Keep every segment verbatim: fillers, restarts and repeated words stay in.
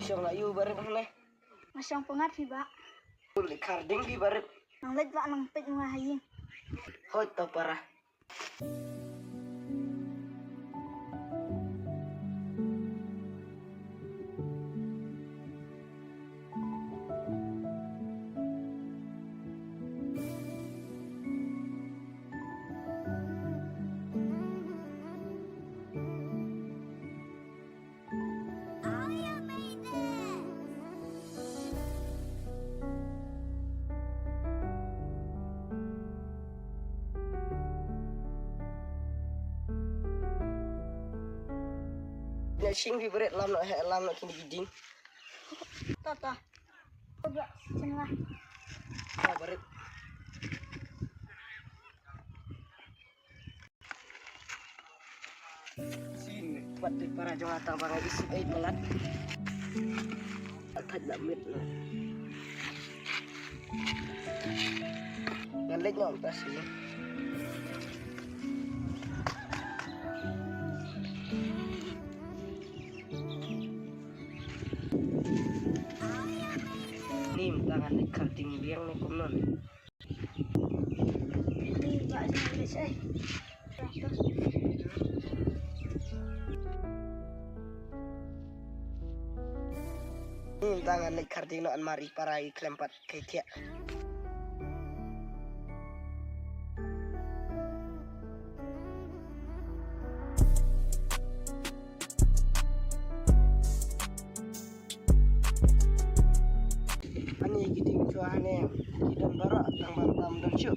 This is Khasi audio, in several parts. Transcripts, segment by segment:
Shong la ïu barit hangne. Nga shong pyngngad phi bah. Ul kharding phi barit. Nang leit bah nang peit nga ha ïing. Hooid to para. Ïa shing phi barit, lam noh, heh, lam noh kine ki dieng. Ta ta. Coba sini lah. Ta barit. Sini, pat tu para jong nga tang ba nga isip ai palat. Atat da mit na. Ngan leit noh mynta sini. Ni mynta ngan leit kharding biang ne kumno ne. Hmm, ta ngan leit kharding noh, namar i para i khlem pat khie thiah. Ani ki dieng shuwa hangne ki don baroh, tang ba ym don shuh.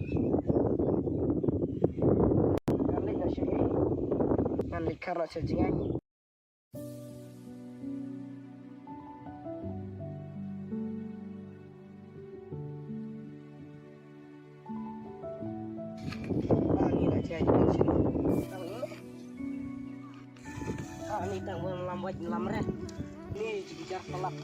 Ngan leit noh sha, ngan leit khar noh sha jngai. Ani la jai. Ani tang ban lam wait lam re. Ni jingjar pelak.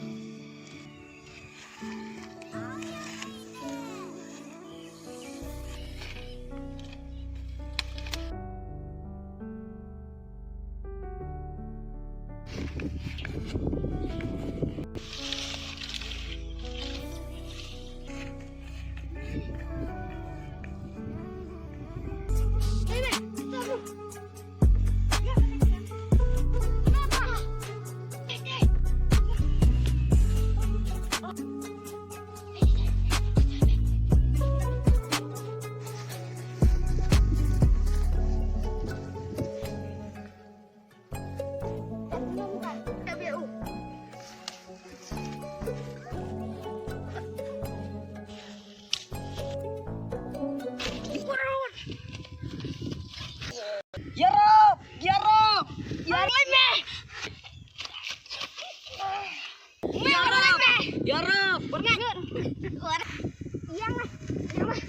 Yarap! Yarap! Yarap! Yarap! Yarap! Yang lah, yang lah.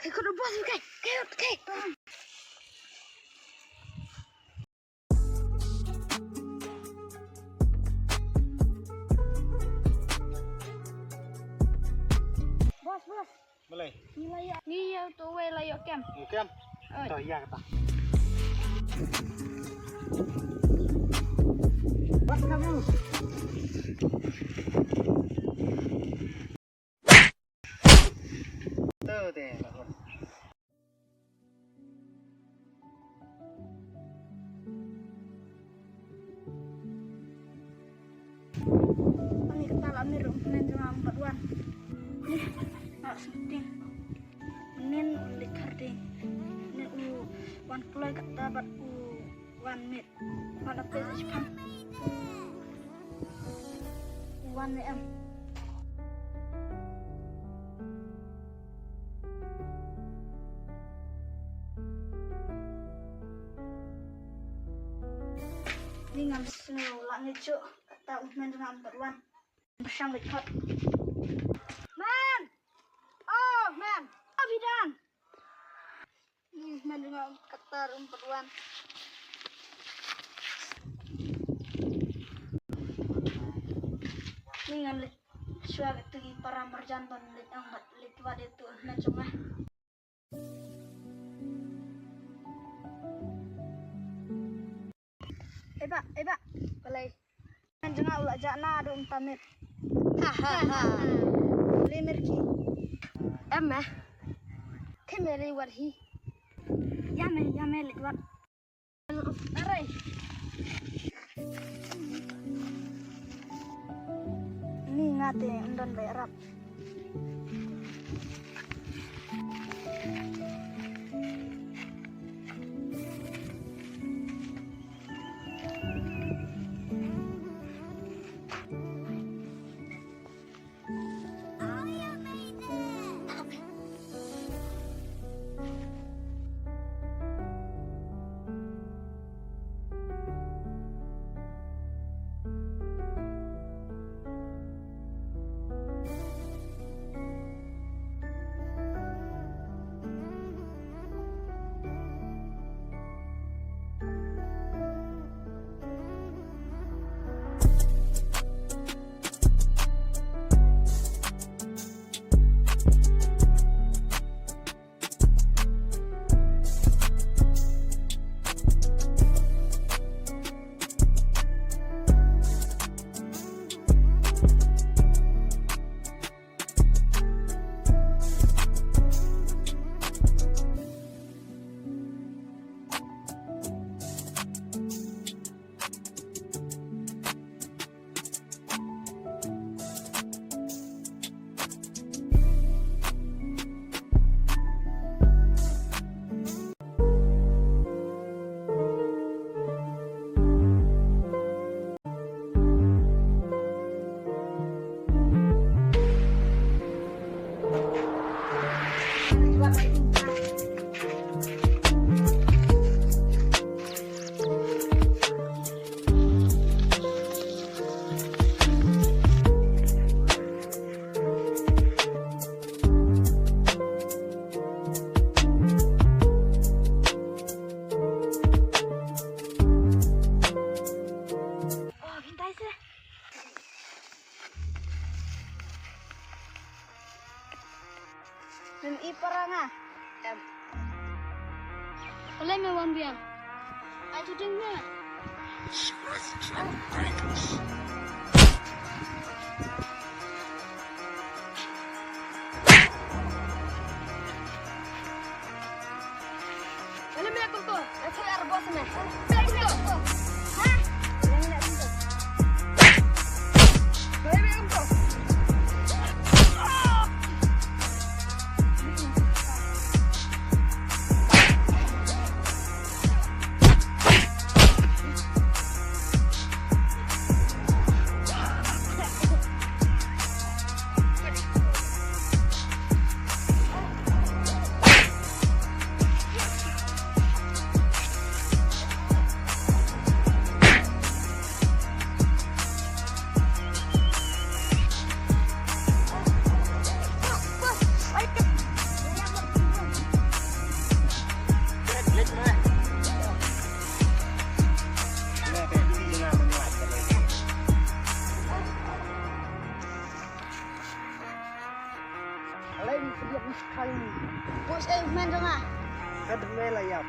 Kaei kut u bos, kaei, kaei, kaei. Bos, bos. Balei? Ngi la ïoh, ngi ïoh tu wei la ïoh kem. Ïoh kem? Oi. To ïa kata. Bos, kamu. To te. Ani kata la mir u hynmen jong nga um pat wan. Ni, nga sngewthuh. Mynnin u leit kharding. Mynnin u wan kloi kata bad u wan miet. Wan apel sa shipang. U wan ne em. Ni ngam sngew la ngi shu kata u hynmen jong nga um pat wan. Bashang leit khot. Man! Oh, man! What have you done? Hmm, man, nga kata ruh um pat wan. Ni ngan leit shuwa kata ki para marjan ban leit ong bad leit wad ïa tu hynmen jong nga. Eh bah, eh bah. Balei? Nga u la jah na do um tamit. Ha ha ha. Le mer ki. Em me. Ki me le wat hi. Ya me, ya me le wat. Arai. Ni nga te ym don ba ïarap. Mem i para nga. Em. Ole me wan biang. Ai tu ding me. Ole me kumto. Let's go, arbos me. Let's go. Ha? Ole me kumto. Ole me kumto. Alai ni pediap ni sekali. Bos, eh, main dong ah. Kad me la yap.